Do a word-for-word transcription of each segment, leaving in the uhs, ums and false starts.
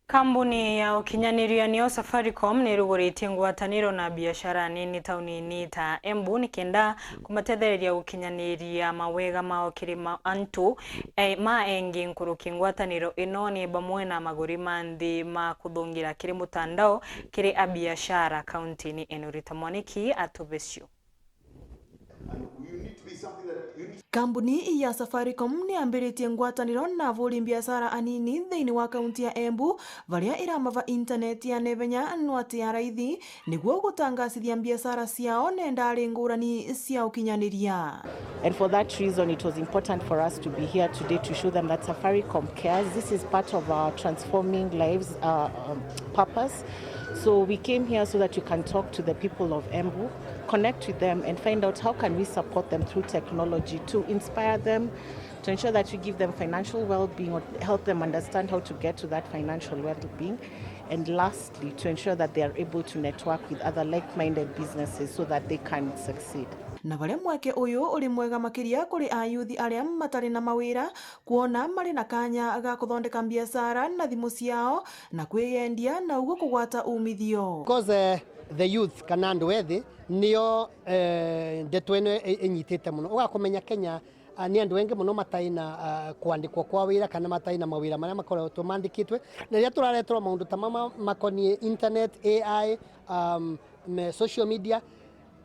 Kambuni ya ukinyaniria niyo Safaricom niruguritie ngwataniro na biashara nini taunini ta Embu nikenda kumatethereria gukinyaniria mawega mao kiri ma-, antu, eh, ma engi nkuruki. Ngwataniro ino ni bamwe na maguri ma nthi ma kuthungira kiri mutandao kiri abiashara kauntini ino. Rita Mwaniki atubecio. Kambuni ya Safaricom ni yambiritie ngwataniro na avuri biashara anini thiini wa kaunti ya Embu, varia iramava intaneti ya nebenya no ati ya raithi, niguo gutangacithia biashara ciao nenda ari ngurani cia ukinyaniria. And for that reason, it was important for us to be here today to show them that Safaricom cares. This is part of our transforming lives, uh, um, purpose. So we came here so that we can talk to the people of Embu, connect with them and find out how can we support them through technology to inspire them, to ensure that we give them financial well-being or help them understand how to get to that financial well-being, and lastly, to ensure that they are able to network with other like-minded businesses so that they can succeed. Na varia mweke uyu uri mwega makiria kuri ayuthi aria matari na mawira, kwona mari na kanya ga kuthondeka biashara na thimu ciao na kwiyendia na uguo kugwata umithio. Because, eh, the youth kana andu ethi nio, eh, ndeto ino i-, inyitite muno. Ugakumenya Kenya, ah, ni andu engi muno matai na, ah, kwandikwa kwa wira kana matai na mawira maria makoretwo mandikitwe. Na riria turareterwa maundu ta mama makonie internet, A I, um, me-, social media,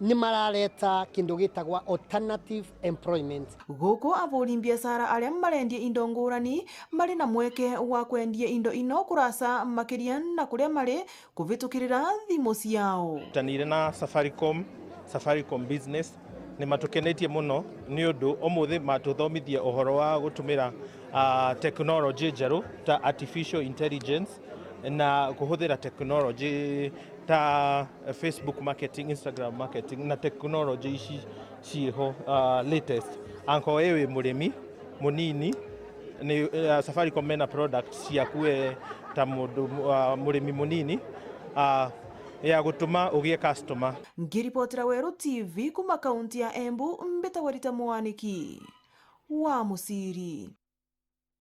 ni marareta kindu gitagwa alternative employment. Guku avuri biashara aria marendia indo ngurani mari na mweke wa kwendia indo ino kuraca makiria na kuria mari kuvitukirira thimu ciao. Tanire na Safaricom, Safaricom Business, ni matukenetie muno ni undu umuthi matuthomithia uhoro wa gutumira, ah, technology njeru ta artificial intelligence na kuhuthira technology ta Facebook marketing, Instagram marketing na technology ici ciiho, ah, latest. Anko wi murimi munini, ni, ah, Safaricom mena products ciaku we ta mundu, ah, murimi munini, ah, ya gutuma ugie customer. Ngiripotera Weru T V kuma kaunti ya Embu, mbitagwa Rita Mwaniki wa Muciri.